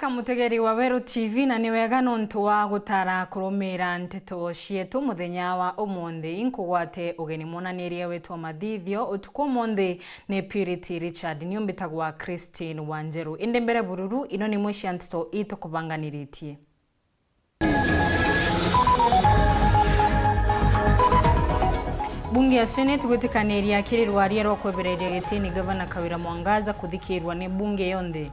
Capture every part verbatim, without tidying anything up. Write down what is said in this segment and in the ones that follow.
Kamutegeri wa Weru T V, na ni wega nontu wa gutara kurumira nteto cietu muthenya wa umunthi. Inkugwate ugeni mwonanirie wetu wa mathithio utuku umunthi ni Purity Richard. Niu mbitagwa Christine Wanjeru. Indi mbere bururu, ino ni imwe cia nteto itukubanganiritie. Bunge ya Senate gwitikaniria kiri rwaria rwa kwebereria gitini Gavana Kawira Mwangaza kuthikirwa ni bunge yonthe.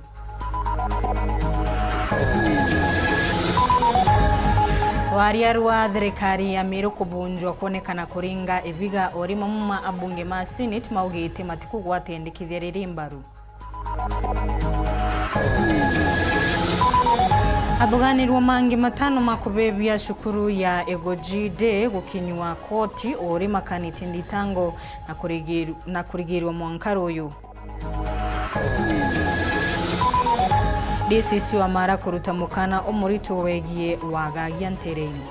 Rwaria rwa thirikari ya Meru kubunjwa kwonekana kuringa ibiga, o rimwe mamwe ma abunge ma Senate maugite matikugwata endekithia riri mbaru. Athuganirwa mangi matano ma kubebia cukuru ya Igoji Day gukinywa koti, o uri makanite nditango na kurigiru-, na kurigirwa mwanka ruyu. D C C wa Mara kuruta mukana umuritu wegie wagagia ntereini.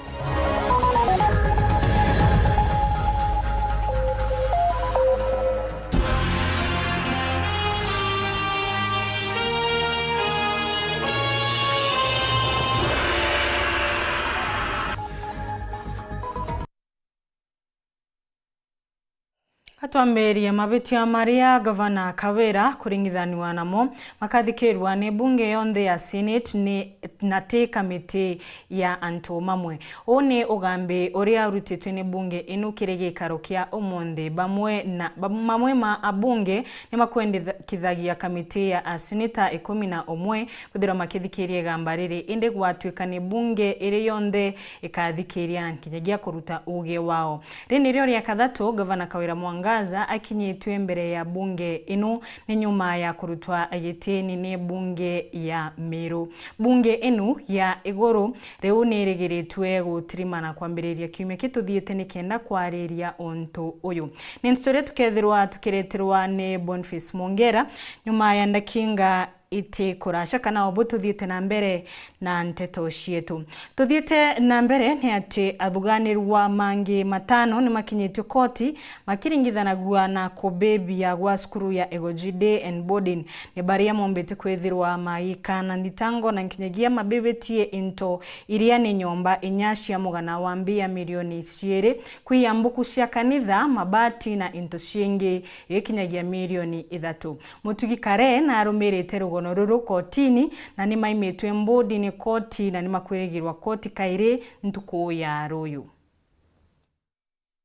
Atwambirie mabitia maria Gavana Kawira kuringithanua namo makathikirwa ni bunge yonthe ya Senate ni, na ti kamiti ya antu mamwe. Uu ni ugambi uria urutitwe ni bunge inu kiri gikaro kia umunthi. Bamwe na, bamwe ma abunge ni makwendekithagia kamiti ya aseneta ikumi na umwe kwithirwa makithikiria igamba riri, indi gwatuika ni bunge iri yonthe ikathikiria na nkinyagia kuruta uuge wao. Riri nirio ria kathatu Gavana Kawira Mwangaza akinyitue mbere ya bunge inu ni nyuma ya kurutwa gitini ni bunge ya Meru. Bunge inu ya iguru riu ni irigiritwe gutirimana kwambiriria kiumia kituthiite nikenda kwariria untu uyu. Ni ndeto iria tukethirwa tukireterwa ni Boniface Mwongera nyuma ya ndakinga iti kuraca kana o bu tuthiite na mbere na nteto cietu. Tuthiite na mbere ni ati athuganirwa mangi matano ni makinyitue koti makiringithanagua na kubibia gwa cukuru ya Igoji Day and Boarding. Ni baria mombite kwithirwa magikana nditango na nkinyagia mabibitie into iria ni nyomba inya cia mugana wa mbia milioni ciiri, kwia mbuku cia kanitha, mabati na into ciingi ikinyagia milioni ithatu. Mutugi Kare narumirite rugono ruru kotini na ni maimitwe mbodi ni koti na ni makwirigirwa koti kairi ntuku ya ruyu.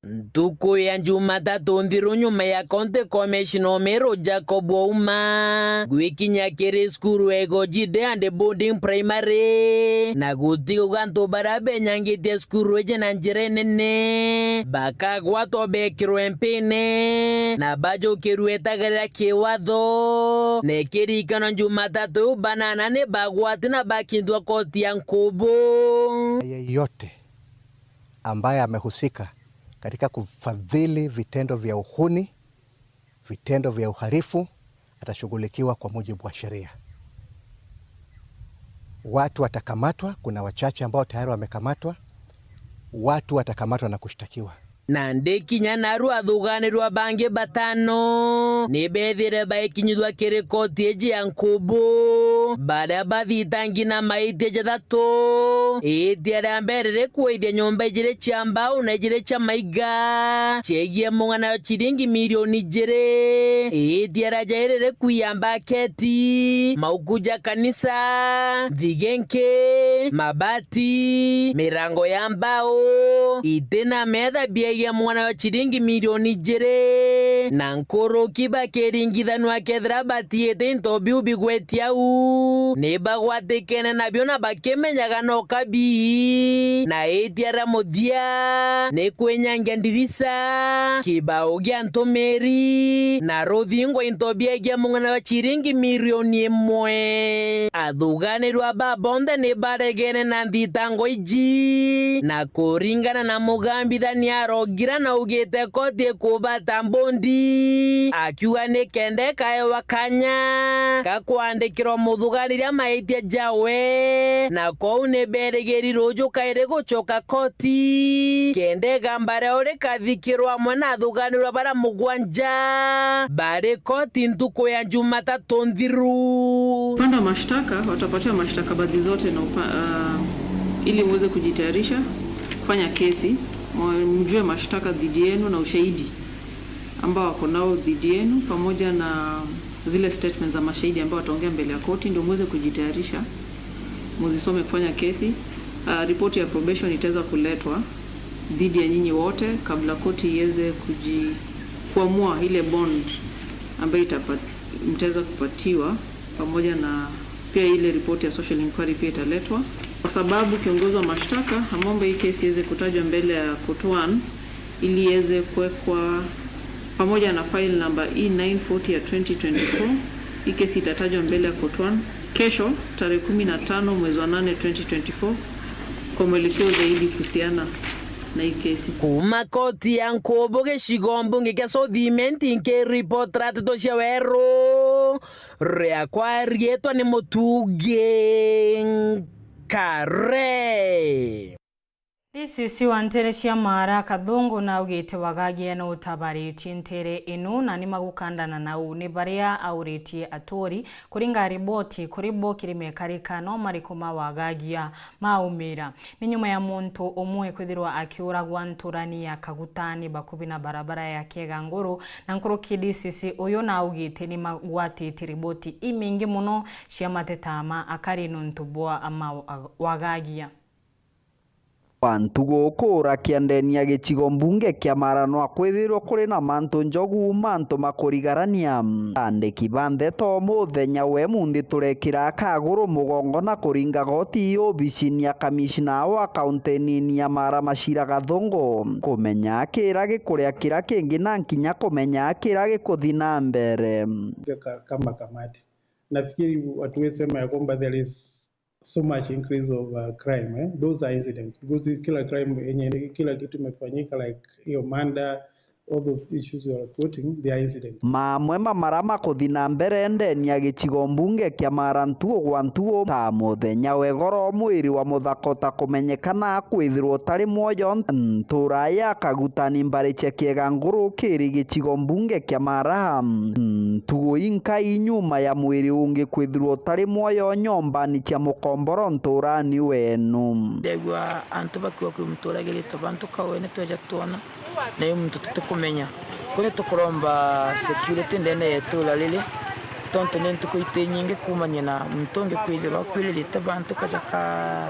Ntuku ya Jumatatu nthiru, nyuma ya County Commissioner o Meru Jacob Ouma gwikinya kiri cukuru ya Igoji Day and Boarding Primary na gutiga antu baria benyangitie cukuru iji na njira inene bakagwatwa bekirwe mpine na bajukirwe itagarira kiwatho. Na ikirikanwa Jumatatu iu banana ni bagwati na bakindwa koti ya Nkubu. Yeyote ambaye amehusika katika kufadhili vitendo vya uhuni, vitendo vya uhalifu, atashughulikiwa kwa mujibu wa sheria. Watu watakamatwa, kuna wachache ambao tayari wamekamatwa. Watu watakamatwa na kushtakiwa. Nandi kinya naru athuganirwa bangi batano ni bethire baikinyithua kiri koti iji ya Nkubu, baria bathitangi na maitia jathatu. Itia ria mbere rikwithia nyomba ijiri cia mbau na ijiri cia maiga ciegie mung'ana wa ciringi milioni ijiri. Itia ria jairi rikwia mbaketi, mauku ja kanisa, thigenki, mabati, mirango ya mbau, iti na metha biegie mung'ana wa ciringi milioni ijiri. Na nkuruki bakiringithanua kethira batiite into biu bigwetie au, ni bagwatikene nabio na bakimenyaga no kabii. Na itia ria muthia ni kwinyangia ndirisa, kibao gia ntumiri, na ruthingo into biegie mung'ana wa ciringi milioni imwe. Athuganirwa ba bonthe ni baregene na nthitango iji, na kuringana na mugambithania arogira na augite koti ikubata mbondi, akiuga ni kenda ikaewa kanya ga kwandikirwa muthuganiria maitia jawe, na kwou ni berigiri ruju kairi gucoka koti, kenda igamba riao rikathikirwa amwe na athuganirwa baria mugwanja bari koti ntuku ya Jumatatu nthiru. Mashtaka watapatiwa mastakabadhi zote na upa, uh, ili muweze kujitayarisha kufanya kesi, mwa- mjue mashtaka dhidi yenu na ushahidi ambao wako nao dhidi yenu, pamoja na zile statements za mashahidi ambao wataongea mbele ya koti, ndio muweze kujitayarisha, muzisome kufanya kesi. Uh, ripoti ya probation itaweza kuletwa dhidi ya nyinyi wote kabla koti iweze kuji- kuamua ile bond ambayo itapa- mtaweza kupatiwa, pamoja na pia ile ripoti ya social inquiry pia italetwa, kwa sababu kiongozi wa mashtaka ameomba hii kesi iweze kutajwa mbele ya court one ili iweze kuwekwa pamoja na file number E nine forty ya twenty twenty-four. Hii kesi itatajwa mbele ya court one kesho, tarehe kumi na tano mwezi wa nane twenty twenty-four, kwa mwelekeo zaidi kuhusiana na hii kesi. Kuma koti ya Nkubu gicigo mbunge kia South Imenti, nkiripotera nteto cia weru, riakwa riitwa ni Mutungi Nkare. D C C wa nteere cia Maara Kathungu naugite Wagagia nutabaritie nteere ino na nimagukandana nau ni baria auritie aturi. Kuringa riboti, kuri bo kiri mekarika no mariku ma Wagagia maumira. Ni nyuma ya muntu umwe kwithirwa akiuragwa nturani ya Kagutani bakubi na barabara ya Kieganguru, na nkuruki D C C uyu naugite nimagwatitie riboti imingi muno cia mateta ma akari nontu bwa ma Wagagia. Wa ntugu kuurakia ndeni ya gicigo mbunge kia Maara no akwithirwa kuri na mantu njogu, mantu ma kurigarania. Aandiki ba ndeto muthenya we munthi turekira kaguru mugongo na kuringa goti obicini ya kamishna wa kaunti nini ya Maara Machira Gathungu, kumenya kira gikuria kira kingi na nkinya kumenya kira gikuthi na mbere. Ka- kama kamati, nafikiri watu wesema ya kwamba there is so much increase of uh, crime, eh? Those are incidents, because kila crime yenye, kila kitu imefanyika, like hiyo murder, all those issues you are quoting, they are incidents. Mamwe ma mara makuthi na mbere ndeni ya gicigo mbunge kia Maara ntugu gwa ntugu, ta muthenya wa igoro mwiri wa muthaka utakumenyekana kwithirwa utari mwoyo ntura ya Kagutani mbari cia Kieganguru kiri gicigo mbunge kia Maara. Ntugu inkai nyuma ya mwiri ungi kwithirwa utari mwoyo nyombani cia Mukomboro nturani wenu. Ndegua antu bakiuga kwi muntu uragiritwe bantu kawe ni tweja twona, na i muntu tutikumenya. Kuu ni tukuromba security ndene ya itura riri, tontu ni ntuku iti nyingi kumania na muntu ungi kwithirwa akuiririte bantu kaja ka,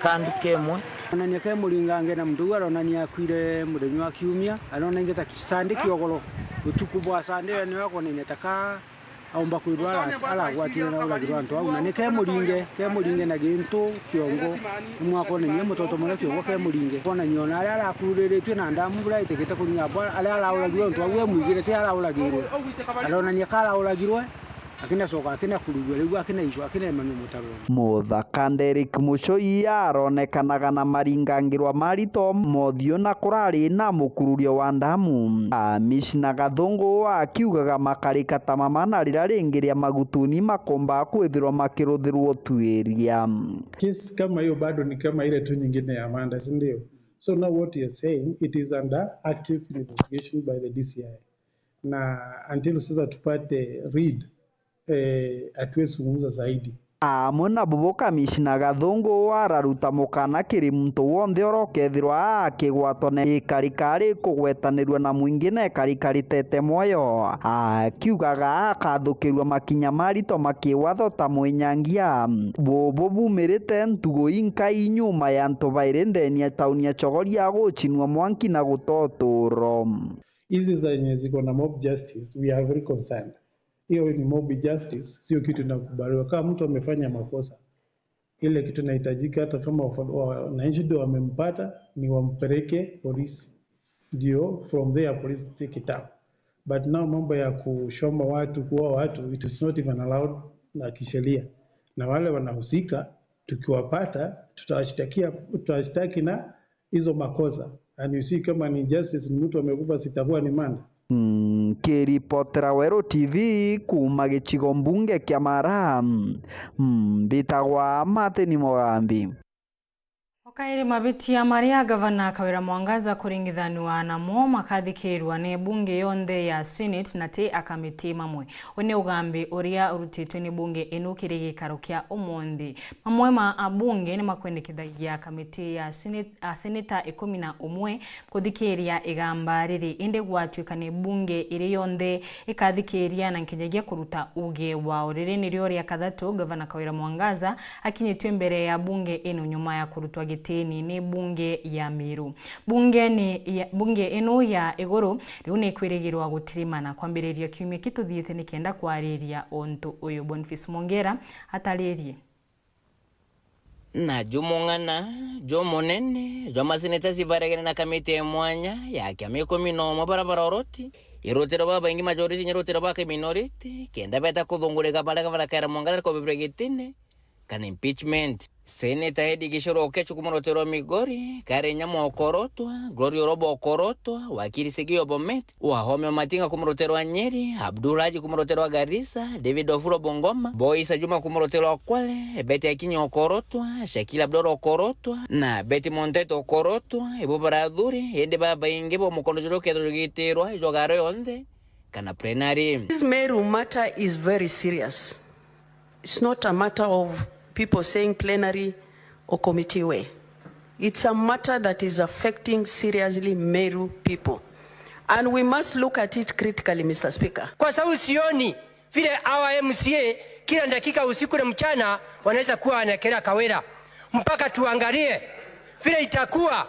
ka nduka imwe. Aronania ke muringange na muntu uu aronania akuire muthenya wa kiumia, aronania ta Sunday kiogoro, utuku bwa Sunday, we niwe akwonania ta ka aumba kwirwa ara-, aragwatire na uragirwa antu au, na ni ke muringe, ke muringe na gintu kiongo, ni mwakwonania mutoto muria kiongo ke muringe. Kwonania ona aria arakururiritue na ndamu buria itikite kuringa, bwa-, aria arauragirwe antu au emwigire ti arauragirwe, aronania ka arauragirwe, akinacoka akinakururua, riu akinaigua, akinemanua mutarone. Muthaka Derrick Muchoi aronekanaga na maringangirwa marito mothiu na kurari na mukururio wa ndamu. Kamishna Gathungu akiugaga makarika ta mama na rira ringi ria magutuni makomba kwithirwa makiruthirwa utuiria. Case kama hiyo bado ni kama ile tu nyingine ya manda, si ndio? So now what you're saying, it is under active investigation by the D C I. Na until sasa tupate read, eh, hatuwezi zungumza zaidi. Amwe na bubu, Kamishna Gathungu araruta mukana kiri muntu wonthe urokethirwa akigwatwa na ikarikari kugwetanirua na mwingi na ikarikari tete mwoyo, akiugaga akathukirua makinya marito makiwatho ta mwinyangia. Bubu bumirite ntugu inkai nyuma ya antu bairi ndeni ya tauni ya Chogoria gucinua mwanki na gutoturo. Hizi zenye ziko na mob justice, we are very concerned. Hiyo ni mob justice, sio kitu inakubaliwa. Kama mtu amefanya makosa, ile kitu inahitajika, hata kama wafa-, wa-, wananchi ndio wamempata, ni wampeleke polisi, ndio from there police take it up. But now mambo ya kushoma watu, kuua watu, it is not even allowed na kisheria. Na wale wanahusika, tukiwapata, tutawashtakia, tutawashtaki na hizo makosa. And you see, kama ni injustice, ni mtu amekufa, sitakuwa ni manda. Nkiripotera Weru T V kuma gicigo mbunge kia Maara, mbitagwa Martin Mugambi. O Kairi mabitia maria Gavana Kawira Mwangaza kuringithanua namo makathikirwa ni bunge yonthe ya Senate na ti akamiti mamwe. Uu ni ugambi uria urutitwe ni bunge inu kiri gikaro kia umunthi. Mamwe ma abunge ni makwendekithagia kamiti ya Senate, a seneta ikumi na umwe kuthikiria igamba riri, indi gwatuika ni bunge iri yonthe ikathikiria na nkinyagia kuruta uge wao. Riri nirio ria kathatu Gavana Kawira Mwangaza akinyitue mbere ya bunge ino nyuma ya kurutwa gitini ni bunge ya Meru. Bunge ni ya, bunge ino ya iguru riu ni ikwirigirwa gutirimana kwambiriria kiumia kituthiite nikenda kwariria untu uyu. Boniface Mongera ataririe. Na jumung'ana jumunene jwa maseneta baregene na kamiti ya mwanya ya kiama ikumi na umwe bara baroroti, irutiro babaingi majority inya irutiro bake minority, kenda beta kuthungurika baria Gavana Kawira Mwangaza kubibira gitine kana impeachment. Seneta Eddie Gishuru Oketch kuma rutiro rwa Migori, Karen Nyamu okorotwa, Gloria Orobo okorotwa, wakiri Sigio Bomet, Wahome Omatinga kuma rutiro rwa Nyeri, Abdul Haji kuma rutiro rwa Garissa, David Ofuro Bungoma, Boyce Ajuma kuma rutiro rwa Kwale, Betty Akinyi okorotwa, Shakila Abdul okorotwa, na Betty Montet okorotwa, ibo barathuri, indi babaingi bo mukondo juria ukethirwa jugitirwa ijwa garo yonthe kana plenary. This Meru matter is very serious. It's not a matter of people saying plenary or committee way. It's a matter that is affecting seriously Meru people. And we must look at it critically, Mister Speaker. Kwa sababu sioni vile hawa M C A kila dakika usiku na mchana wanaweza kuwa wanaekelea Kawira. Mpaka tuangalie vile itakuwa.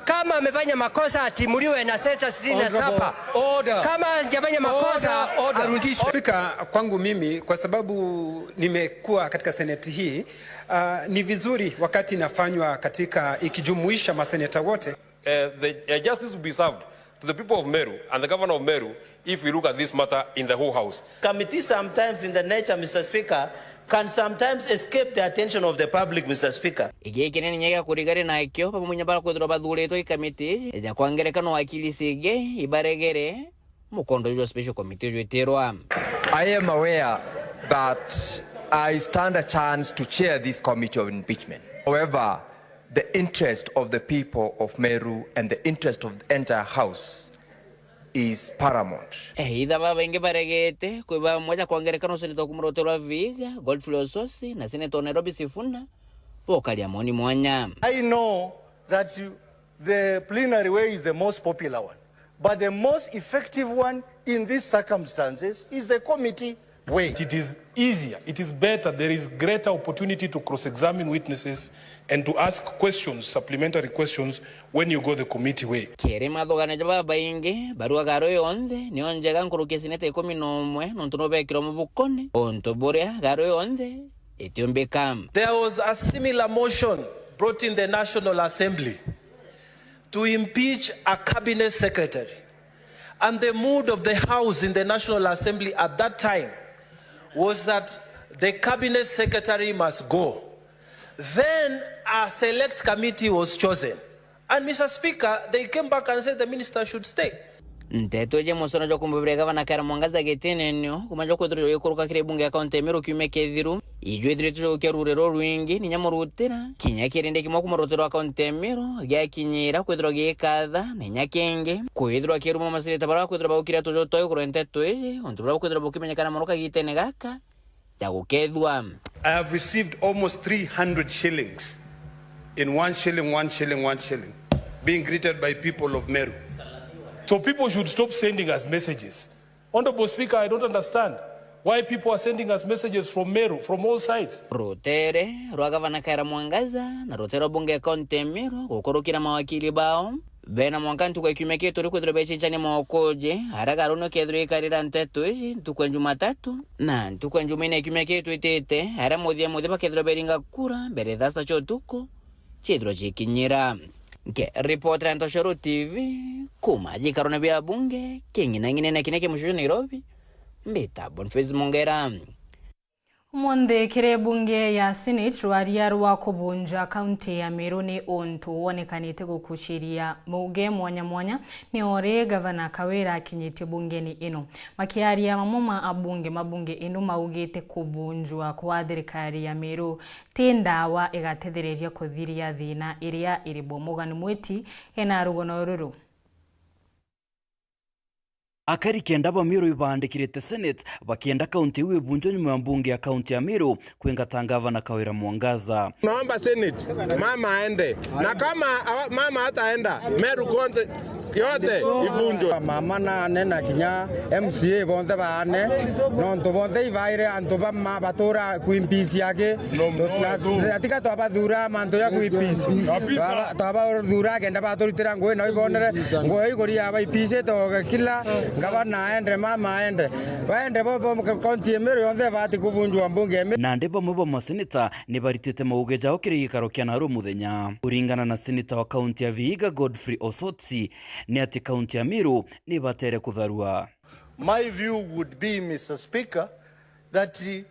Kama amefanya makosa, atimuliwe na seneta sitini na saba. Honorable, order. Kama hajafanya makosa, order, order, arudishwe. Spika, kwangu mimi, kwa sababu nimekuwa katika seneti hii, ah, ni vizuri wakati inafanywa katika, ikijumuisha maseneta wote. Eh, the, eh, justice will be served to the people of Meru and the governor of Meru if we look at this matter in the whole house. Committee sometimes in the nature, Mister Speaker, can sometimes escape the attention of the public, Mister Speaker. Igi kinene nya gia kurigari nakio, bamwe nya barakwithirwa bathuritwe i kamiti iji, ja kwa ngerekano wakili Sige, ibaregere, mukondo jwa special committee jwitirwa. I am aware that I stand a chance to chair this committee of impeachment. However, the interest of the people of Meru and the interest of the entire house is paramount. Either babaingi baregete kwi bamwe ja kwa ngerekano seneta kuma rutere rwa Vihiga, Godfrey Ososi, na seneta wa Nairobi Sifuna, bokaria moni mwanya. I know that you, the plenary way is the most popular one, but the most effective one in these circumstances is the committee way. It is easier, it is better, there is greater opportunity to cross-examine witnesses and to ask questions, supplementary questions, when you go the committee way. Kiri mathugano ja babaingi, barua garo yonthe niyo njega nkuruki ya seneta ikumi na umwe, nontu no bekirwa mubukone, untu buria garo yonthe itiumbika. There was a similar motion brought in the National Assembly to impeach a cabinet secretary. And the mood of the House in the National Assembly at that time was that the cabinet secretary must go. Then a select committee was chosen. And Mister Speaker, they came back and said the minister should stay. Nteto iji musono jwa kumbubiria gavana Kawira Mwangaza gitine nio kuma jwa kwithirwa jugikuruka kiri bunge ya kaunti ya Meru kiumia kithiru. Ijwithiritwe jwa gukia ruriro rwingi, ninya murutira, kinya kirindi kimwe kuma rutere rwa kaunti ya Meru giakinyira kwithirwa gikatha, na inya kingi kwithirwa kiruma maseneta baria bakwithirwa baukira tujo twao iguru ya nteto iji, untu buria bukwithirwa bukimenyekana mono kagitene gaka ja gukethua. I have received almost three hundred shillings in one shilling, one shilling, one shilling, being greeted by people of Meru. So people should stop sending us messages. Honorable Speaker, I don't understand why people are sending us messages from Meru, from all sides. Rutere rwa gavana Kawira Mwangaza na rutere rwa bunge ya kaunti ya Meru gukurukira mawakili bao bena mwanka ntuku ya kiumia kituri kwithirwa becinchania maukuji aria garuni ukethirwa ikarira nteto iji ntuku ya Jumatatu na ntuku ya Jumaine ya kiumia kitwitite, aria muthia muthia bakethirwa beringa kura mbere ya thaa sita cia utuku ciithirwa cikinyira. Nkiripotera Ntoshoro T V kuma jikarone bia bunge king'inang'inene kiria ki mucii jwa Nairobi, mbita Boniface Mongera. Umunthi kiri bunge ya Senate, rwaria rwa kubunja kaunti ya Meru ni untu wonekanite gukuciria mbunge mwanya mwanya, ni uri Gavana Kawira akinyitie bungeni ino. Makiaria, mamwe ma abunge ma bunge ino maugite kubunjwa kwa thirikari ya Meru ti ndawa igatethereria kuthiria thina iria iri bo. Morgan Mwiti ena rugono ruru. Akari kenda ba Meru ibaandikirite Senate bakienda kaunti iu ibunjwe nyuma ya mbunge ya kaunti ya Meru kwingata Gavana Kawira Mwangaza. Naomba Senate, mama aende. Na kama awa-, mama hataenda, Meru konte yote ivunjwe. Mama nane na kinya M C A bonthe baane, nontu bonthe ibaire antu ba ma-, batura Queen Peace yake. Tu-, na, na tiga twabathura mantu ya Queen Peace. Kabisa. Twaba-, twabathura kenda baturitira ngugi na ibonere ngugi iguri ya ba Peace to kila ngavana aende, mama aende. Baende bo, bo, kaunti ya Meru yonthe ibati kubunjwa mbunge ya Meru. Nandi bamwe ba maseneta ni baritite mauge jao kiri gikaro kia naru muthenya. Kuringana na seneta wa kaunti ya Vihiga, Godfrey Osotsi, ni ati kaunti ya Meru ni batere kutharua. My view would be, Mister Speaker, that, uh,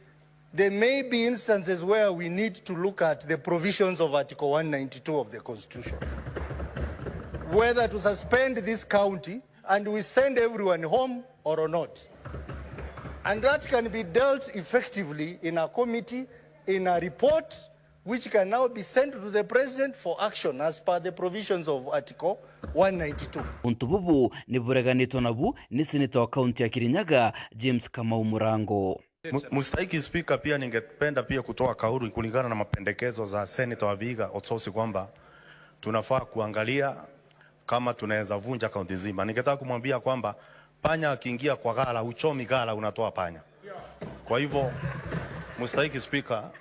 there may be instances where we need to look at the provisions of Article one ninety-two of the Constitution, whether to suspend this county and we send everyone home or not. And that can be dealt effectively in a committee, in a report, which can now be sent to the president for action as per the provisions of Article one ninety-two. Untu bubu ni bureganitwe nabu ni seneta wa kaunti ya Kirinyaga, James Kamau Murango. Mu-, Mstahiki Spika, pia ningependa pia kutoa kauli kulingana na mapendekezo za Senator wa Vihiga Osotsi kwamba tunafaa kuangalia kama tunaweza vunja kaunti nzima. Ningetaka kumwambia kwamba panya akiingia kwa ghala, huchomi ghala, unatoa panya. Kwa hivyo, Mstahiki Spika,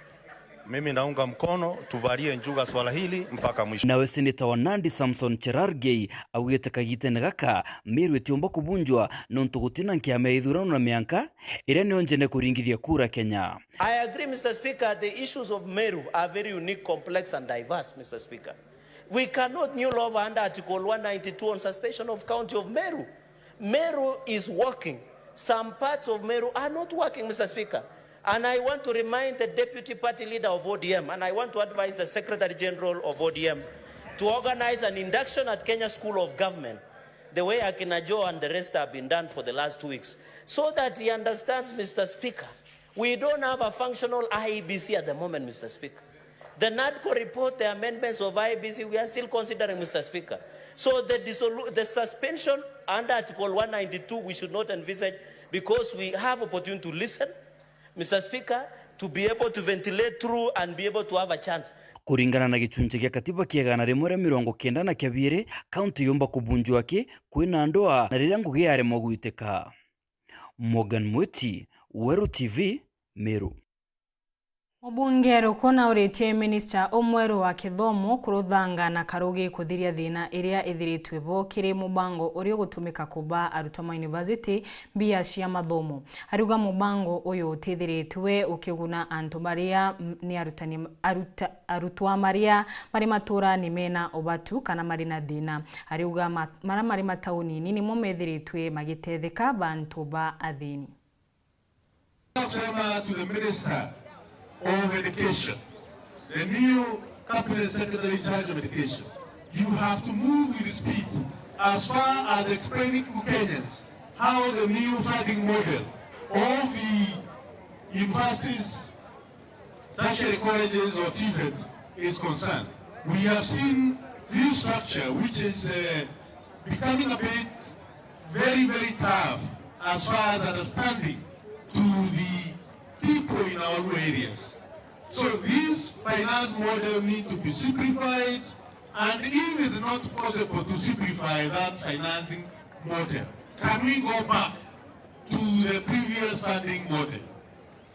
mimi naunga mkono, tuvalie njuga swala hili mpaka mwisho. Nawe seneta wa Nandi Samson Cherargei augite kagitene gaka, Meru itiumba kubunjwa nontu gutina nkiama ya ithurano na mianka iria nio njene kuringithia kura Kenya. I agree, Mister Speaker, the issues of Meru are very unique, complex and diverse, Mister Speaker. We cannot new law under Article one ninety-two on suspension of County of Meru. Meru is working. Some parts of Meru are not working, Mister Speaker. And I want to remind the deputy party leader of O D M, and I want to advise the Secretary General of O D M to organize an induction at Kenya School of Government, the way Akina Joe and the rest have been done for the last two weeks, so that he understands, Mister Speaker, we don't have a functional I E B C at the moment, Mister Speaker. The NADCO report, the amendments of I E B C, we are still considering, Mister Speaker. So the dissolu-, the suspension under Article one ninety-two, we should not envisage, because we have opportunity to listen, Mister Speaker, to be able to ventilate through and be able to have a chance. Kuringana na gicunci gia katiba kia igana rimwe ria mirongo kenda na kia biiri, kaunti yumba kubunjwa ki kwina ndwaa na riria ngugi yaremwa gwitika. Morgan Mwiti, Weru T V, Meru. Mubunge Rukuna uritie minista umweru wa kithomo kuruthanga na karugi kuthiria thina iria ithiritwe bo kiri mubango uria ugutumika kuba arutwo ma university mbia cia mathomo. Ariuga mubango uyu utithiritwe ukiguna antu baria m-, ni arutani, aruta-, arutwa maria mari maturani mena ubatu kana mari na thina. Ariuga ma-, maria mari mataunini nimo methiritwe magitetheka bantu ba athini. Kusema to the Minister of Education, the new Cabinet Secretary in charge of education, you have to move with speed as far as explaining to Kenyans how the new funding model of the universities, tertiary colleges or TVET is concerned. We have seen this structure which is, uh, becoming a bit very, very tough as far as understanding to the people in our rural areas. So this finance model need to be simplified, and if it's not possible to simplify that financing model, can we go back to the previous funding model?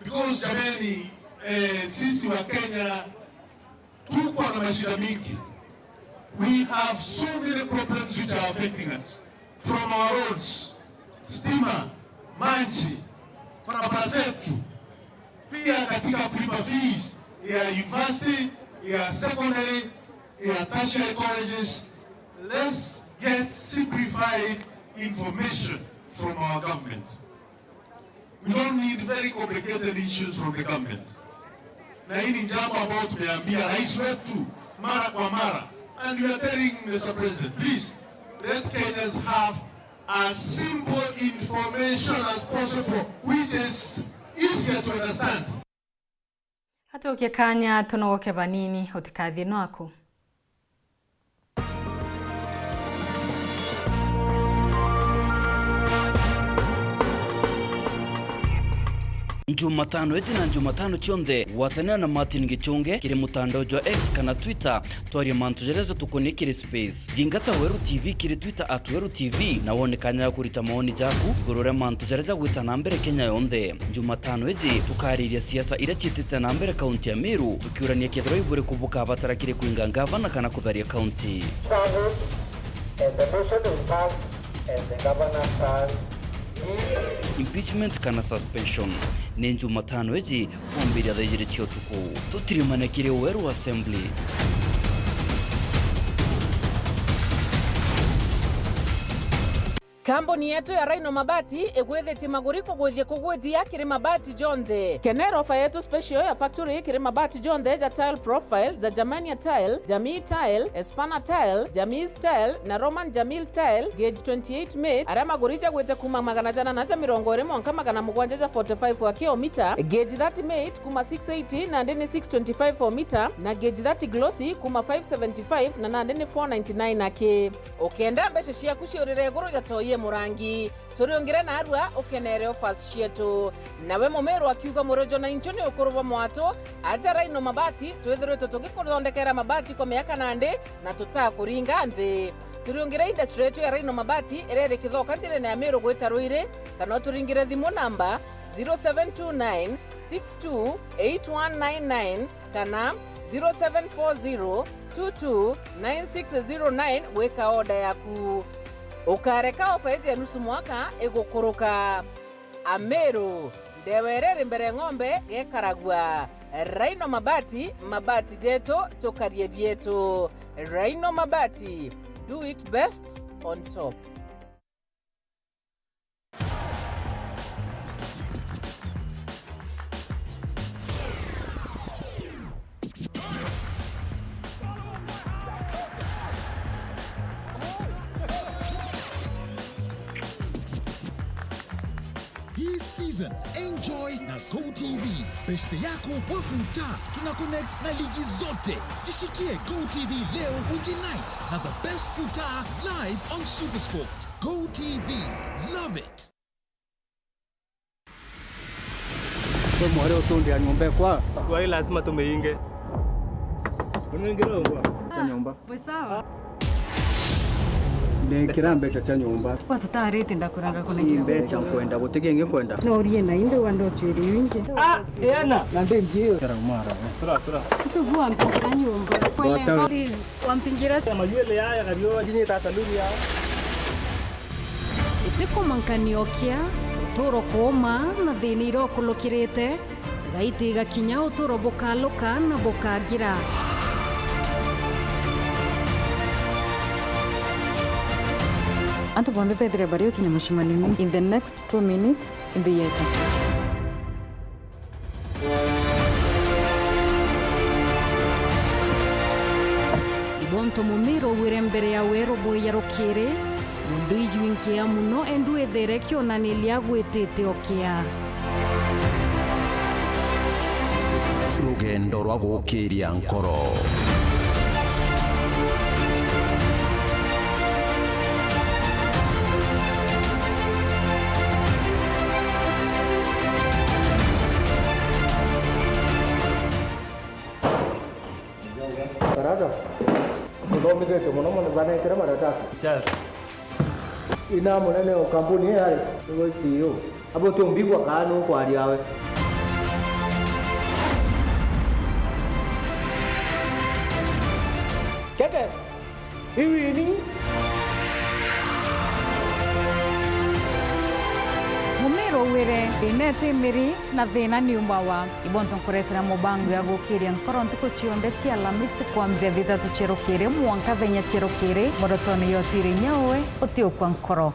Because jameni, eh, sisi wa Kenya tuko na mashida mingi. We have so many problems which are affecting us. From our roads, stima, maji, barabara zetu, pia katika kulipa fees ya university, ya secondary, ya tertiary colleges. Let's get simplified information from our government. We don't need very complicated issues from the government. Na hii ni jambo ambayo tumeambia rais wetu mara kwa mara. And we are telling Mister President, please, let Kenyans have as simple information as possible, which is easier to understand. Atukie kanya tunogoke banini, utikathie nwaku. Njumatano iji na Njumatano cionthe, gwatanira na Martin Gichunge kiri mutandao jwa X kana Twitter, twarie mantu jaria jatukonie kiri space. Thingata Weru T V kiri Twitter at Weru T V, na wone kanya ga kurita maoni jaku iguru ria mantu jaria jagwita na mbere Kenya yonthe. Njumatano iji, tukariria siasa iria ciitite na mbere kaunti ya Meru, tukiurania kethirwa iburiku bukabatara kiri kuinga ngavana kana kutharia kaunti. Serve it, and the motion is passed, and the governor stands. Impeachment kana suspension. Ni Njumatano iji, kwambiria thaa ijiri cia utuku. Tutirimane kiri Weru Assembly. Kambuni yetu ya Rhino Mabati igwithitie maguri kugwithia kugwithia kiri mabati jonthe. Kenera ofa yetu special ya factory kiri mabati jonthe ja tile profile, ja Germania tile, Jamii tile, Espana tile, Jamii tile na Roman Jamil tile, gauge twenty-eight mate, aria maguri jagwite kuma magana jana na ja mirongo iri mwanka magana mugwanja ja forty-five aki o mita, gauge thirty mate kuma six eighty nandi ni six twenty-five o mita, na gauge thirty glossy kuma five seventy-five na nandi ni four ninety-nine aki. Ukenda mbeca ciaku ciurire iguru ja toi e murangi, turiungire narua ukenere offers cietu. Nawe Mumiru akiuga, murojo na inchu ni ukuru bwa mwatu, aja Rhino Mabati, twithiritwe tugikuthondekera mabati kwa miaka nandi na tutakuringa nthi. Turiungire industry yetu ya Rhino Mabati iria iri Kithoka njirene ya Miru gwita Ruiri, kana uturingire thimu namba zero seven two nine six two eight one nine nine kana zero seven four zero two two nine six zero nine gwika order yaku. Ukareka ofa iji ya nusu mwaka igukuruka. Ameru, ndewa iria iri mbere ng'ombe gekaragua. Rhino Mabati, mabati jetu, tukarie bietu. Rhino Mabati, do it best on top. Hii season, enjoy na Go T V. Beshte yako wa futa, tuna connect na ligi zote. Jishikie Go T V leo, ujinice na the best futa live on Supersport. Go T V, love it. Kwe mwari utundia nyumba ekwa. Twai lazima tumiinge. Unaingira ungwa? Cha nyumba. Bwe sawa. Ndekira mbeca cha nyumba. Kwa tutarite ndakuranga kunengira. Mbeca nkwenda, guti kingi nkwenda. No urie na inde wanda ucwiri wingi. Ah, ena. Na ndingi. Kera umara. Tura, tura. Tugu ampa nyumba. Kwele. Wampingira. Majuele yaya kario jinye tata luri ya. Itikumankania ukia, uturo kuuma, na thina iria ukulukirite, igaiti igakinya uturo bukaluka na bukagira. Antu bonthe bethire bari ukinya mucemanio-ini in the next two minutes, nthi yetu. Ibonto Mumiru augire mbere ya weru bwija rukiri, nundu ijwinkia muno, endu ithere kionaniria gwitite ukia. Rugendo rwa gukiria nkoro. Baraza, uthomithetwe muno muno, banengere maratasi. Charles. Ina munene o kambuni ii ari, niwe C E O. Abo tumbigwa kaa nukwaria we. Keke. Iwini. Mumiru augire, thina iti miri na thina ni umawa. Ibonto nkuretera mubango ya gukiria nkoro ntuku cionthe cia Alamisi kwambia thithatu cia rukiri mwanka thenya cia rukiri, morotoni yotire inya uwe utiukwa nkoro.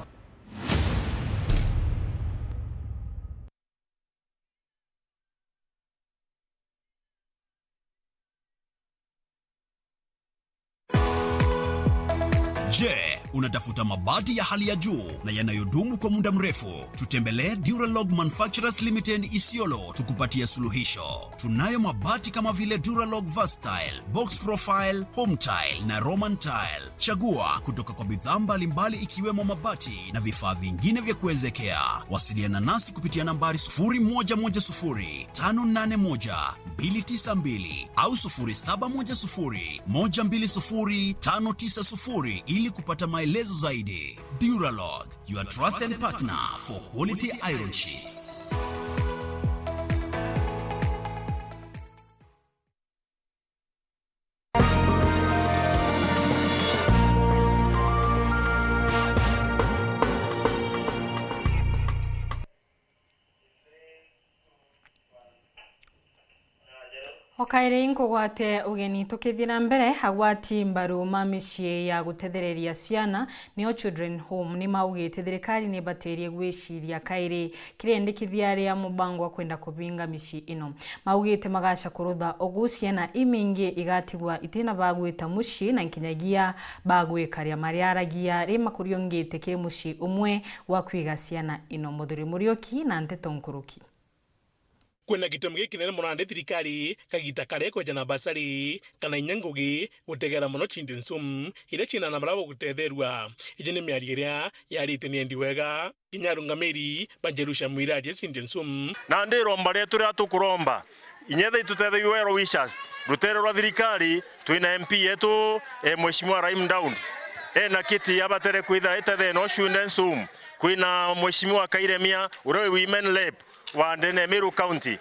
Je, unatafuta mabati ya hali ya juu na yanayodumu kwa muda mrefu? Tutembelee Duralog Manufacturers Limited Isiolo tukupatie suluhisho. Tunayo mabati kama vile Duralog Versatile, Box Profile, Home Tile na Roman Tile. Chagua kutoka kwa bidhaa mbalimbali ikiwemo mabati na vifaa vingine vya kuezekea. Wasiliana nasi kupitia nambari sufuri moja moja sufuri tano nane moja mbili tisa mbili au sufuri saba moja sufuri moja mbili sufuri tano tisa sufuri ili kupata maelezo zaidi. Duralog, your trusted partner for quality iron sheets. O kairi nkugwate ugeni. Tukithii na mbere, agwati mbaru ma micii ya gutethereria ciana, nio Children Home, ni maugite thirikari ni ibatirie gwiciria kairi kiriendekithia ria mubango wa kwenda kubinga micii ino. Maugite magaca kurutha ugu ciana imingi igatigwa itina ba gwita mucii na nkinyagia ba gwikaria mariaragia ri makuriongite kiri mucii umwe wa kwiga ciana ino. Muthuri Muriuki na nteto nkuruki. Kwina gitumi gikinene mono nandi thirikari kagita karia ikweja na basari kana inya ngugi gutegera mono Children's Home iria ciina aana baria bagutetherua. Iji ni miario iria yaritwe ni Endi Wega, kinya arungamiri ba Jerusalem Iraria Children's Home. Nandi iromba rietu riria tukuromba, inya ethira itutethagia well wishers, rutere rwa thirikari, twina M P yetu, eh, Mheshimiwa Rahim Daud, ena kiti abatere kwithira itethene o Children's Home. Kwina Mheshimiwa Kairemia, uria wi women rep, wa ndene ya Meru County,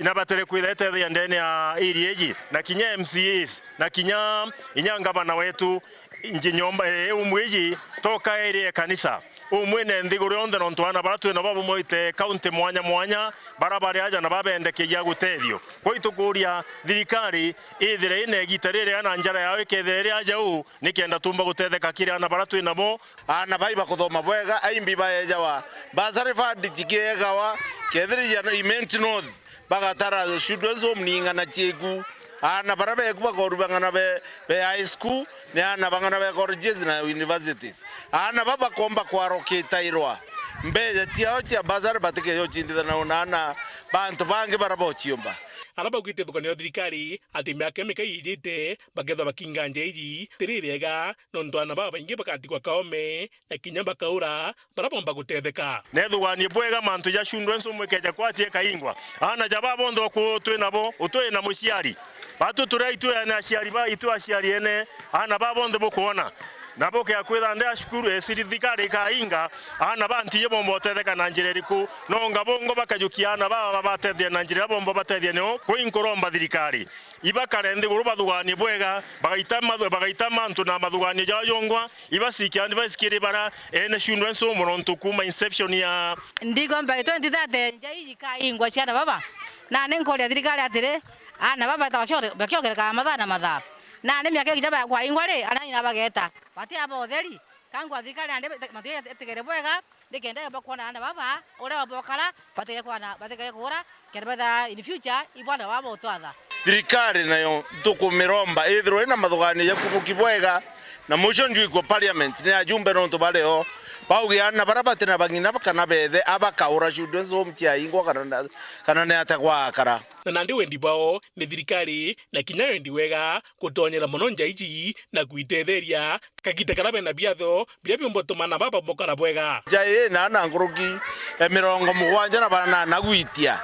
inabatere kwitha itetheia ndene ya area iji, na kinya M C As, na kinya inya ngavana wetu, inji nyomba, eh, umwe iji toka area ya kanisa, umwe ne nthiguru yonthe, nontu aana bara twina babo moite county mwanya mwanya, bara bari aja na babendekeia gutethio. Kwa itukuria thirikari ithire ina igita riria na njara yao ikethira iri aja uu, nikenda tumba gutetheka kiri aana bara twinabo. Aana bai bakuthoma bwega, aimbi baejawa bursary fund cikiegawa, kethira ija Imenti North, bagatara Children's Home ni ing'ana cieku. Aana bara beku bakorua bang'ana be, be high school, ni aana bang'ana be colleges na universities. Aana ba bakomba kwarokitairwa mbeja ciao cia bursary, batikeja ucindithana na aana bantu bangi bara bociumba. Ara baugite thukanio ya thirikari ati miaka mikai ijite, bakethwa bakinga nja iji tiri riega, nontu aana babaingi bakatigwa kaome, na kinya bakaura, bara bomba gutetheka. Nethuganie bwega mantu ja Children's Home ikeja kwatia ikaingwa. Aana ja baba bonthe uku twinabo, utwi na muciari. Batu turi aitwi ene aciari ba, itwi aciari ene, aana baba bonthe bukwona. Na bukea kwitha nde a cukuru, e, thirikari ikainga, aana ba ntiye bomba utetheka na njira iriku? No ngabongo bakajukia aana baba babatethia na njira iria bomba batethia nio? Kwi nkuromba thirikari ibakare nthiguru bathuganie bwega, bagaita mathu-, bagaita mantu na mathuganio jao jongwa, ibasikia advice kiri bara ene Children's Home, nontu kuma inception ya. Ndigomba twenty thirty nja iji ikaingwa ciana baba. Nani nkoria thirikari atiri, aana baba ta bakio-, bakiongereka mathaa na mathaa. Nani miaka ikinya ba-, kwaingwa ri, aana ina bageta. Bati aba utheri, kangwa thirikari nandi matu itegere bwega, nikenda yomba kwona aana baba, uria bokara, batige kwana, batige kuura, kenda betha in future, ibwana baba utwatha. Thirikari nayo tukumiromba ithirwe ina mathuganio ja kunuki bwega, na mucio njwikua parliament ni ajumbe nontu bario bauge aana bara batina bang'ina kana bethe abakaura Children's Home ciaingwa kana na, kana ni atia gwakara. Na nandi wendi bwao ni thirikari na kinya wendi wega gutonyera mono nja iji na kwitetheria kagita karia bena biatho biria biumba utuma aana baba bokara bwega. Nja ii na aana nkuruki ya mirongo mugwanja na banana gwitia,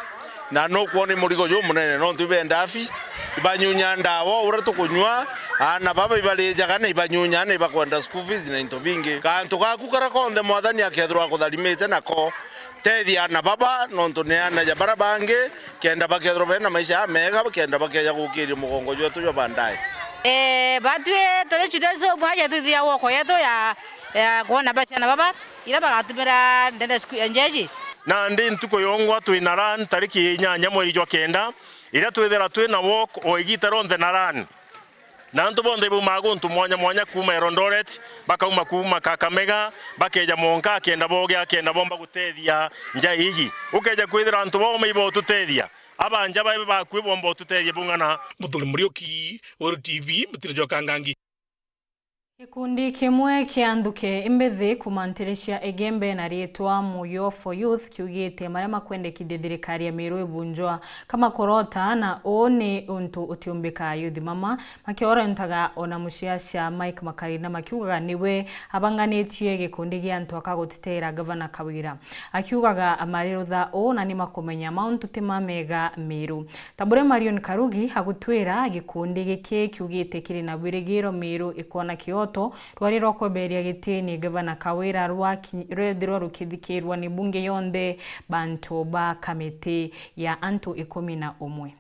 na nukwona i murigo jumunene, nontu ibenda fees, ibanyunya ndawa uria tukunyua, aana baba ibarijaga na ibanyunya na ibakwenda school fees na into bingi. Kantu gaku karia konthe Mwathani akethirwa akutharimite nako, tethia aana baba, nontu ni aana ja bara bangi, kenda bakethirwa bena maisha jamega, kenda bakeja gukiria mugongo jwetu jwa baadaye. Ee, batwi turi Children's Home aja twithia woko yetu ya, ya kwona ba ciana baba, ira bagatumira ndene siku ya njeji. Nandi ntuku yongwa twina run tariki inyanya mweri jwa kenda, iria twithira twina walk o igita rionthe na run. Na antu bonthe ibaumaga guntu mwanya mwanya kuuma Eldoret, bakauma kuuma Kakamega, bakeja Monka, akenda boge, akenda bomba gutethia nja iji. Ukeja kwithira antu bauma ibotutethia, abanja bae bakui bomba ututethia bung'ana. Muthuri Muriuki, Weru T V, mutiro jwa Kangangi. Gikundi kimwe kia nthuke imbithi kuuma ntiri cia Igembe na riitwa Muyo for Youth kiugite maria makwendekithia thirikari ya Meru ibunjwa kamakorota, na uu ni untu utiumbika. Ayuthi mama makiorontaga ona muciacia Mike Makarina makiugaga niwe abanganitie gikundi gia antu aka gutiteera Gavana Kawira. Akiugaga marirutha uu na ni makumenya mauntu ti mamega Meru. Ta buria Marion Karugi agutwira, gikundi giki kiugite kiri na wirigiro Meru ikona kioto rwari rwa kweberia gitini Gavana Kawira rwaki-, rwethirwa rukithikirwa ni bunge yonthe bantu ba kamiti ya antu ikumi na umwe.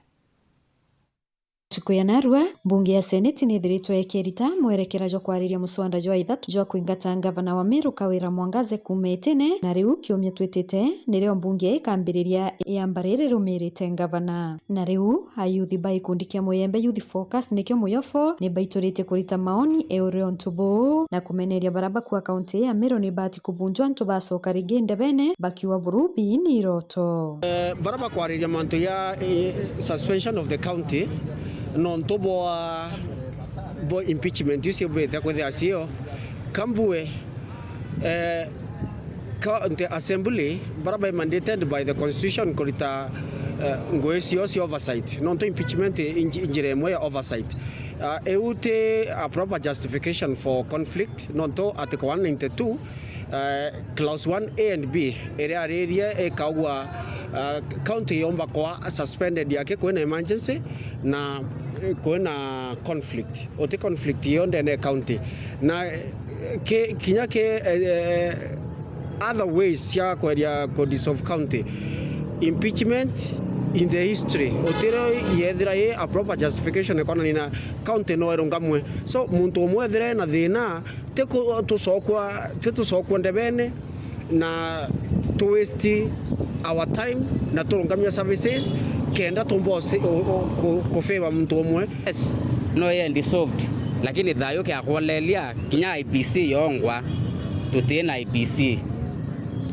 Ntuku ya narua, mbunge ya Seneti nithiritwe ikirita mwerekera jwa kwariria muswanda jwa ithatu jwa kwingata ngavana wa Meru Kawira Mwangaze kuuma itine, na riu kiumia twitite nirio mbunge ikambiriria iamba riri rumirite ngavana. Na riu ayuthi ba gikundi kia Muyembe Youth Focus nikio Muyofo ni baituritie kurita maoni iguru ria untu buu na kumeneria baria bakua kaunti ya Meru ni bati kubunjwa antu bacoka ringi ndebene bakiuga burubi ni iroto. Eh, baria bakwariria mantu ya, eh, suspension of the county, nontu bwa, bwa impeachment icio bwite kwithia cio, kambue, eh, ka-, the assembly, baria bai mandated by the constitution kurita, eh, ngui cio cia oversight, nontu impeachment inji-, injira imwe ya oversight. Ah, iu ti a proper justification for conflict, nontu article one ninety-two, eh, clause one A and B, iria aririe ikaugua, ah, county yomba kwa suspended yake kwina emergency na, eh, kwina conflict. Uti conflict yo ndene ya county. Na, eh, ki-, kinya ki, eh, eh, other ways cia kweria ku dissolve county. Impeachment in the history, utiro yethira i a proper justification ikonania na county no irungamwe. So, muntu umwe ethire na thina, ti ku-, tucokwa, ti tucokwa ndebene na tu waste our time na turungamia services kenda tumba usi-, u-, u-, ku-, ku favor muntu umwe. Yes, no ye dissolved, lakini thayu kia kuoneria kinya I B C yongwa, tuti na I B C.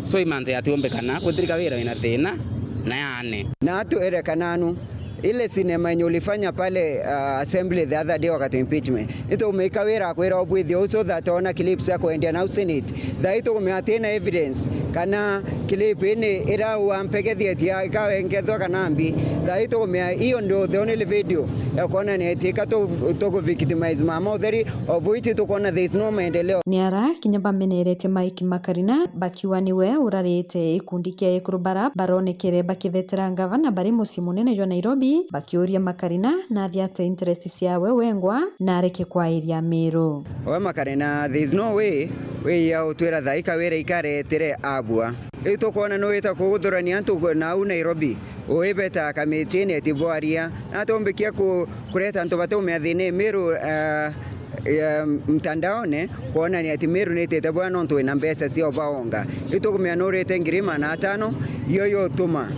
So, i mantu yatiumbikana, gutirika wira wina thina na yane. Na atu erekana nu, ile sinema yenye ulifanya pale, uh, assembly the other day wakati impeachment. Ito umeika wira akwira ubwithio so that ona clips ya kwendia na Senate. Thaai tukumenya atina evidence kana clip ini ira wampegethietie ikawe nkethwa kana mbi. Thaai tukumenya iyo ndio the only video ya kuonania ati ka tu-, tuku victimize mama utheri, of which tukuona there is no maendeleo. Ni ara kinya bameneretie Mike Makarina bakiuga niwe urarite gikundi kia ekuru bara baronekere bakithetera ngavana bari mucii munene jwa Nairobi, bakiuria Makarina nathi ate interest ciawe wengwa na areke kwairia Meru. We Makarina, there is no way, we ya utwira thaai Kawira ikaretire abua. Riu tukwona nuwita kuguthurania antu nau Nairobi, uibeta kamitini eti bwaria. Na tumbikia ku-, kureta antu bataumia thina Meru, eh, eh, mtandaone, kuonania ati Meru nitite bwa nontu wina mbeca cia ubaonga. Riu tukumenya nurite ngiri magana atano, iyo yutuma,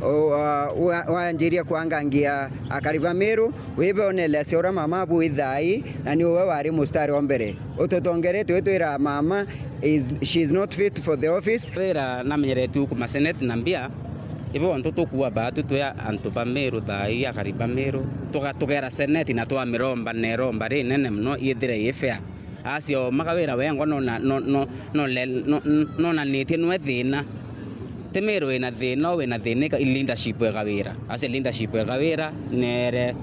o, ah, wa-, wanjiria kwangangia akari ba Meru, wibonelesya uria mama abu ithaai, na ni uwe wari mustari wa mbere. Ututongerete witwira mama is, she is not fit for the office. Wira namenyeretue kuma Senate na mbia, ibo ontu tukua baatu twi antu ba Meru thaai, akari ba Meru. Tuga-, tugera Senate na twamiromba na iromba rinene mono yithire i fair. Acio Makawira wengwa nona-, no-, no-, nole-, no-, no-, nonanitie nwe thina. Ti Meru wina thina, wina thina i leadership ya Kawira. Acio leadership ya Kawira neere,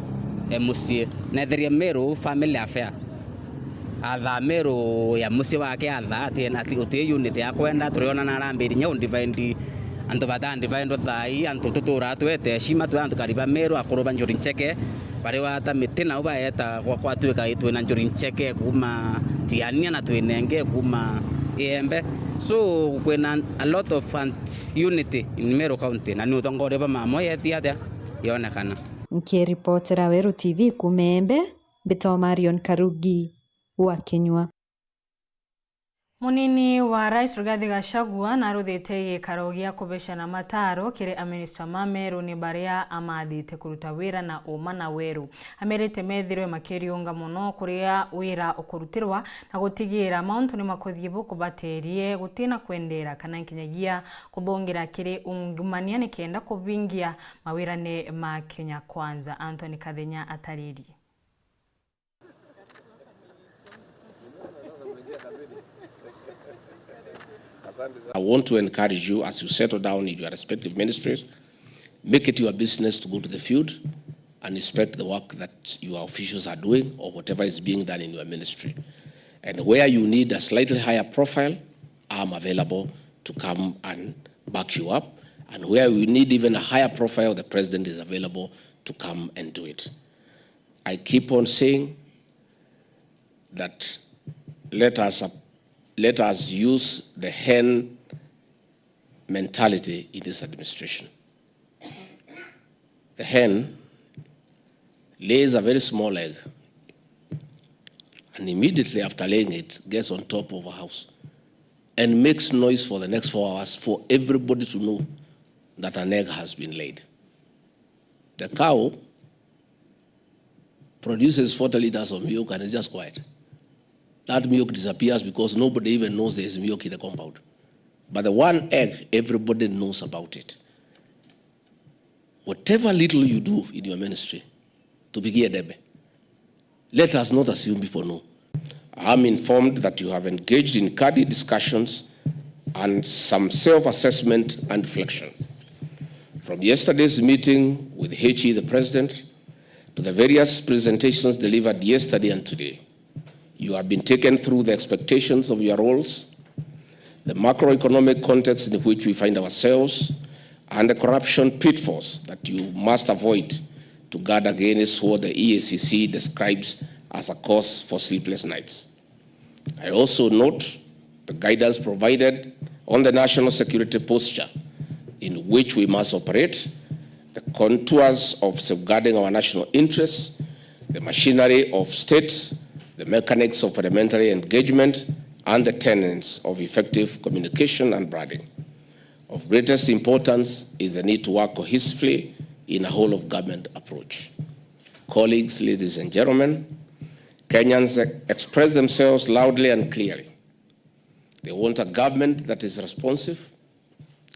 eh, mucii. Neethirie Meru family affair. Athaa Meru ya mucii wake, athaa ati, ati uti unit ya kwenda, turiona na arambiri nya undivide, antu bata divide thaai, antu tuturaa twete heshima, twi antu kariba Meru, akuru ba Njuri Ncheke, bari wata miti nau baeta gwa, gwatuika twina Njuri Ncheke kuuma Tiania na twinenge kuuma Iembe. So, kwina a lot of unity in Meru County, na ni utongoria bwa mama yeti atia yonekana. Nkiripotera Weru T V kuuma Iembe, mbitwa Marion Karugi wa Kinyua. Munini wa Rais Rigathi Gachagua naruthite gikaro gia kubecana mataro kiri aminista ma Meru ni baria amathite kuruta wira na uma na weru. Amerite methirwe makiriunga mono kuria wira ukurutirwa na gutigira mauntu ni makuthii bukubaterie gutina kwendera kana nkinyagia kuthungira kiri ungumania nikenda kubingia mawirane ma Kenya Kwanza. Anthony Kathenya ataririe. I want to encourage you, as you settle down in your respective ministries, make it your business to go to the field and inspect the work that your officials are doing or whatever is being done in your ministry. And where you need a slightly higher profile, I'm available to come and back you up. And where we need even a higher profile, the president is available to come and do it. I keep on saying that let us, let us use the hen mentality in this administration. The hen lays a very small egg, and immediately after laying it, gets on top of a house and makes noise for the next four hours for everybody to know that an egg has been laid. The cow produces forty liters of milk and is just quiet. That milk disappears because nobody even knows there is milk in the compound. But the one egg, everybody knows about it. Whatever little you do in your ministry, tupigie debe. Let us not assume people know. I'm informed that you have engaged in candid discussions and some self-assessment and reflection. From yesterday's meeting with H E, the President, to the various presentations delivered yesterday and today, you have been taken through the expectations of your roles, the macroeconomic context in which we find ourselves, and the corruption pitfalls that you must avoid to guard against what the E A C C describes as a cause for sleepless nights. I also note the guidance provided on the national security posture in which we must operate, the contours of safeguarding our national interests, the machinery of state, the mechanics of parliamentary engagement, and the tenets of effective communication and branding. Of greatest importance is the need to work cohesively in a whole-of-government approach. Colleagues, ladies and gentlemen, Kenyans express themselves loudly and clearly. They want a government that is responsive,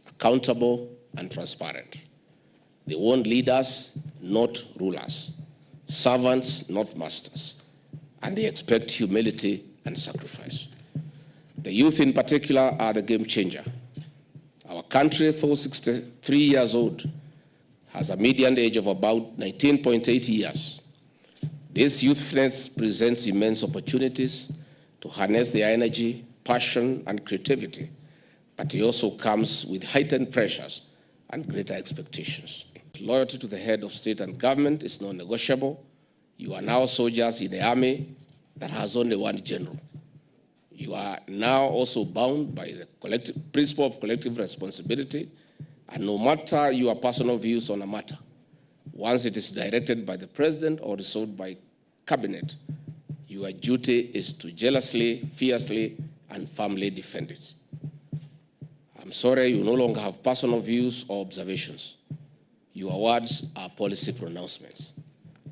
accountable, and transparent. They want leaders, not rulers, servants, not masters, and they expect humility and sacrifice. The youth in particular are the game changer. Our country, though sixty-three years old, has a median age of about nineteen point eight years. This youthfulness presents immense opportunities to harness their energy, passion, and creativity, but it also comes with heightened pressures and greater expectations. Loyalty to the head of state and government is non-negotiable. You are now soldiers in the army that has only one general. You are now also bound by the collective, principle of collective responsibility, and no matter your personal views on a matter, once it is directed by the president or resolved by cabinet, your duty is to jealously, fiercely, and firmly defend it. I'm sorry, you no longer have personal views or observations. Your words are policy pronouncements.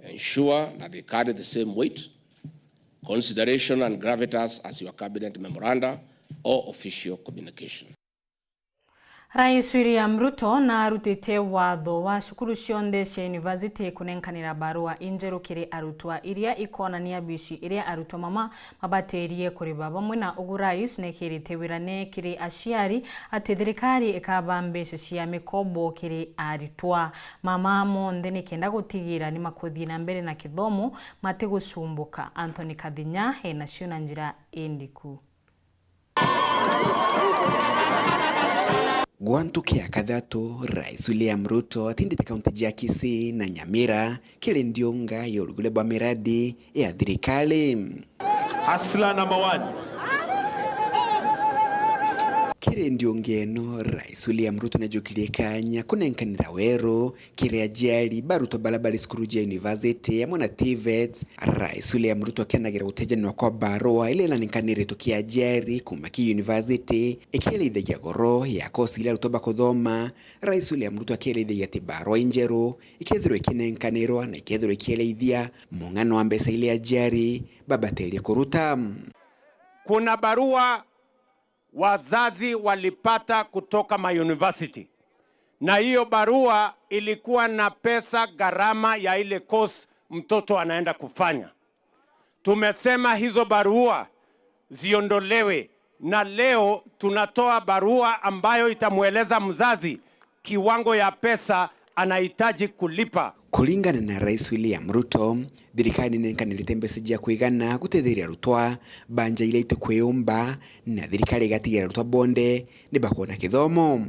Ensure that they carry the same weight, consideration, and gravitas as your cabinet memoranda or official communication. Rais William Ruto naarutite watho wa cukuru cionthe cia university kunenkanira barua injeru kiri arutwa iria ikonania bici iria arutwa mama mabatirie kuriba. Bamwe na ugu, Rais nekirite wirane kiri aciari ati thirikari ikaba mbeca cia mikobo kiri aritwa. Mama monthe nikenda gutigira ni makuthii na mbere na kithomo matigucumbuka. Anthony Kathinya enacio na njira indiku. Gwa ntuki ya kathatu, Rais William Ruto atindite kaunti cia Kisii na Nyamira kiri ndiunga ya urugure bwa miradi ya thirikari. Hustler number one. Kiri ndiunga ino, Rais William Ruto najukirie kanya kunenkanira weru kiri aciari ba arutwa baria bari cukuru cia university amwe na TVETs, Rais William Ruto akianagira gutejanirwa kwa barua iria inanenkanire tuki aciari kuma ki university ikieleithagia goro ya kosi iria arutwa bakuthoma. Rais William Ruto akieleithagia ati barua injeru ikethirwa ikinenkanirwa na ikethirwa ikieleithia mung'ano wa mbeca iria aciari babatirie kuruta. Kuna barua wazazi walipata kutoka ma university, na hiyo barua ilikuwa na pesa gharama ya ile course mtoto anaenda kufanya. Tumesema hizo barua ziondolewe, Na leo tunatoa barua ambayo itamweleza mzazi kiwango ya pesa anahitaji kulipa. Kuringana na Rais William Ruto, thirikari ni nenkanirite mbeca cia kwigana gutetheria arutwa ba nja iria itikwiyumba, na thirikari igatigira arutwa bonthe ni bakwona kithomo.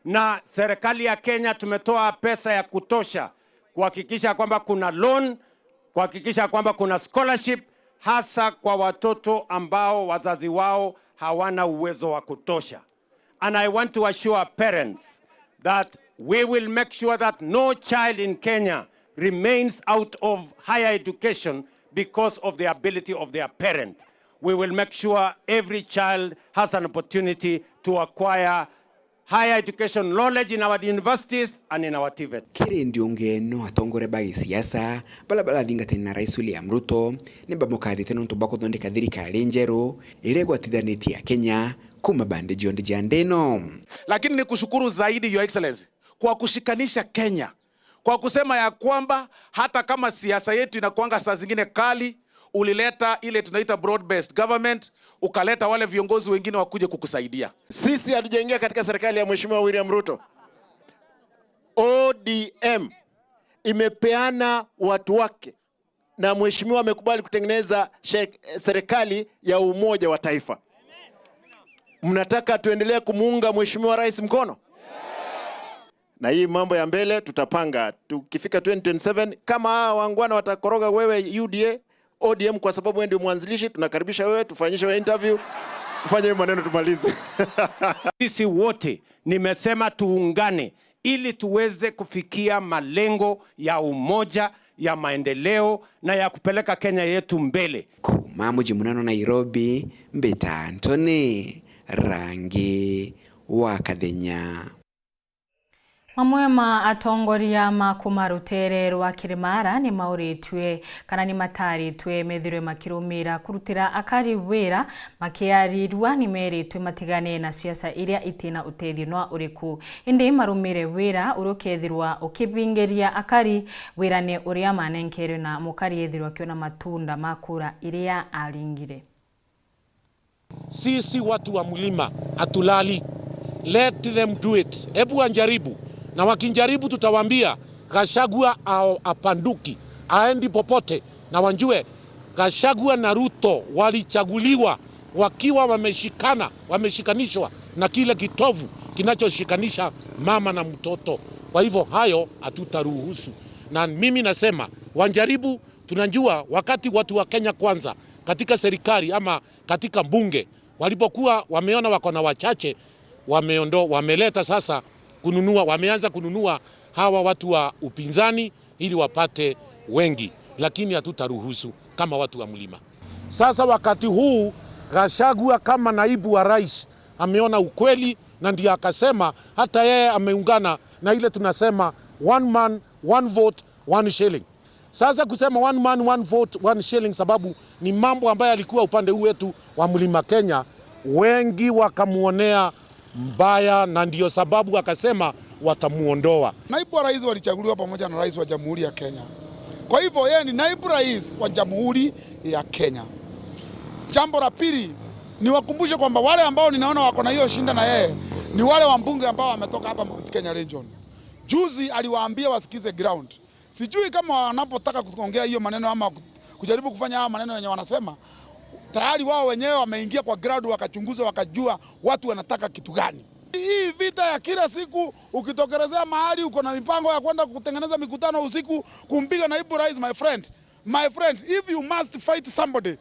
Na serikali ya Kenya tumetoa pesa ya kutosha kuhakikisha kwamba kuna loan, kuhakikisha kwamba kuna scholarship, hasa kwa watoto ambao wazazi wao hawana uwezo wa kutosha. And I want to assure parents that we will make sure that no child in Kenya remains out of higher education because of the ability of their parent. We will make sure every child has an opportunity to acquire higher education knowledge in our universities and in our TVET. Kiri ndiungi no atongoria ba gisiasa baria barathingatania na Rais William Ruto ni bamukathite nontu bwa kuthondeka thirikari njeru iria igwatithanitie Akenya kuma bande cionthe cia nthi ino. Lakini ni kushukuru zaidi, Your Excellency, kwa kushikanisha Kenya, kwa kusema ya kwamba hata kama siasa yetu inakuanga saa zingine kali, ulileta ile tunaita broad based government, ukaleta wale viongozi wengine wakuje kukusaidia. Sisi hatujaingia katika serikali ya Mheshimiwa William Ruto. O D M imepeana watu wake na mheshimiwa amekubali kutengeneza she-, serikali ya umoja wa taifa. Mnataka tuendelee kumuunga Mheshimiwa Rais mkono? Na hii mambo ya mbele tutapanga. Tukifika twenty twenty-seven, kama hawa wangwana watakoroga wewe U D A, O D M, kwa sababu wewe ndio mwanzilishi, tunakaribisha wewe, tufanyishe wewe interview, ufanye hiyo maneno tumalize. Sisi wote, nimesema tuungane ili tuweze kufikia malengo ya umoja, ya maendeleo na ya kupeleka Kenya yetu mbele. Kuma muji munene wa Nairobi, mbita Anthony Rangi wa Kathenya. Mamwe ma atongoria ma kuma rutere rwa Kirimara ni mauritue kana ni mataritwe methirwe makirumira kurutira akari wira, makiarirua ni meritwe matigane na siasa iria itina utethio nwa uriku. Indi marumire wira uria ukethirwa ukibingiria akari wira ni uria manenkerwe na mukari ethirwa akiona matunda ma kura iria aringire. Sisi watu wa mlima hatulali. Let them do it. Hebu wajaribu. Na wakijaribu, tutawaambia Gachagua ao-, apanduki, aendi popote. Na wajue Gachagua na Ruto walichaguliwa wakiwa wameshikana, wameshikanishwa na kile kitovu kinachoshikanisha mama na mtoto. Kwa hivyo hayo hatutaruhusu. Na mimi nasema wajaribu, tunajua wakati watu wa Kenya Kwanza katika serikali ama katika bunge, walipokuwa wameona wako na wachache, wameondo-, wameleta sasa kununua, wameanza kununua hawa watu wa upinzani ili wapate wengi, lakini hatutaruhusu kama watu wa mlima. Sasa wakati huu Gachagua kama naibu wa rais ameona ukweli, na ndio akasema hata yeye ameungana na ile tunasema one man, one vote, one shilling. Sasa kusema one man, one vote, one shilling, sababu ni mambo ambayo yalikuwa upande huu wetu wa Mlima Kenya, wengi wakamuonea mbaya, na ndio sababu akasema watamuondoa. Naibu wa rais walichaguliwa pamoja na rais wa Jamhuri ya Kenya. Kwa hivyo yeye ni naibu rais wa Jamhuri ya Kenya. Jambo la pili, niwakumbushe kwamba wale ambao ninaona wako na hiyo shinda na yeye ni wale wabunge ambao wametoka hapa Mount Kenya Region. Juzi aliwaambia wasikize ground. Sijui kama wanapotaka kuongea hiyo maneno ama ku-, kujaribu kufanya haya maneno yenye wanasema, tayari wao wenyewe wameingia kwa ground wakachunguza, wakajua watu wanataka kitu gani. Hii vita ya kila siku, ukitokelezea mahali uko na mipango ya kwenda kutengeneza mikutano usiku, kumpiga naibu rais, my friend, my friend, if you must fight somebody,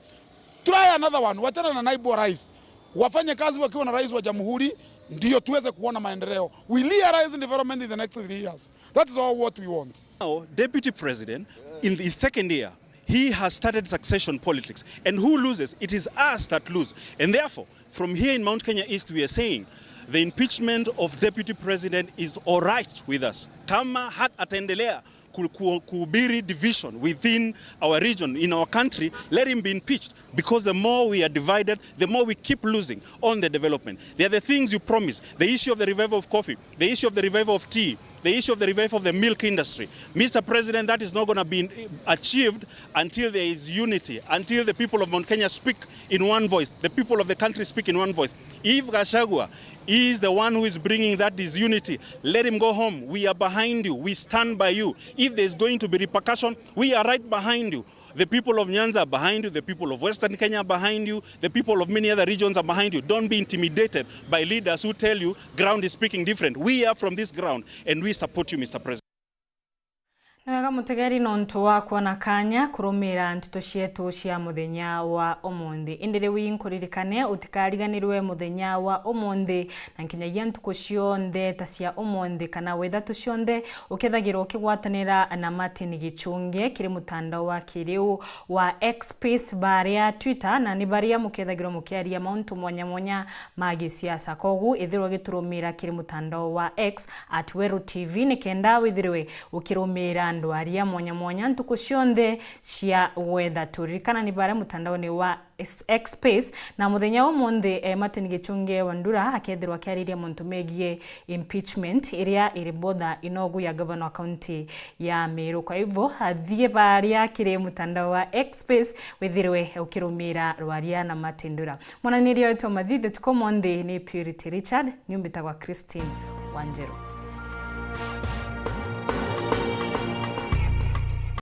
try another one. Wachana na naibu wa rais. Wafanye kazi wakiwa na rais wa jamhuri, ndio tuweze kuona maendeleo. We realize development in the next three years. That is all what we want. Now, Deputy President, in his second year, he has started succession politics. And who loses? It is us that lose. And therefore, from here in Mount Kenya East, we are saying the impeachment of Deputy President is all right with us. Kama hat-, ataendelea ku-, ku-, kuhubiri division within our region, in our country, let him be impeached, because the more we are divided, the more we keep losing on the development. There are the things you promise, the issue of the revival of coffee, the issue of the revival of tea, The issue of the revival of the milk industry. Mister President, that is not gonna be achieved until there is unity, until the people of Mount Kenya speak in one voice, the people of the country speak in one voice. If Gachagua is the one who is bringing that disunity, let him go home. We are behind you. We stand by you. If there is going to be repercussion, we are right behind you. The people of Nyanza are behind you. The people of Western Kenya are behind you. The people of many other regions are behind you. Don't be intimidated by leaders who tell you ground is speaking different. We are from this ground and we support you, Mister President. Ni wega mutegeri nontu wa kwona kanya kurumira nteto cietu cia muthenya wa umunthi. Indi riu inkuririkane utikariganirwe muthenya wa umunthi na nkinyagia ntuku cionthe ta cia umunthi kana wethatu cionthe ukethagirwa ukigwatanira na Martin Gichunge kiri mutandao wa kiriu wa X Space baria Twitter, na ni baria mukethagirwa mukiaria mauntu mwanya mwanya ma gisiasa. Kogu ithirwa ugiturumira kiri mutandao wa X at Weru T V nikenda withirwe ukirumira ndwaria mwanya mwanya ntuku cionthe cia wethatu. Ririkana ni baria mutandaoni wa S-, X Space, na muthenya wa umunthi, eh, Martin Gichunge Wandura akethirwa akiariria mantu megie impeachment iria iri bother inogu ya governor wa county ya Meru. Kwa hivyo, athie baria kiri mutandao wa X Space withirwe ukirumira rwaria na Martin Ndura. Mwananiria wetu wa mathithi tuko monthi ni Purity Richard, ni umbitagwa Christine Wanjeru.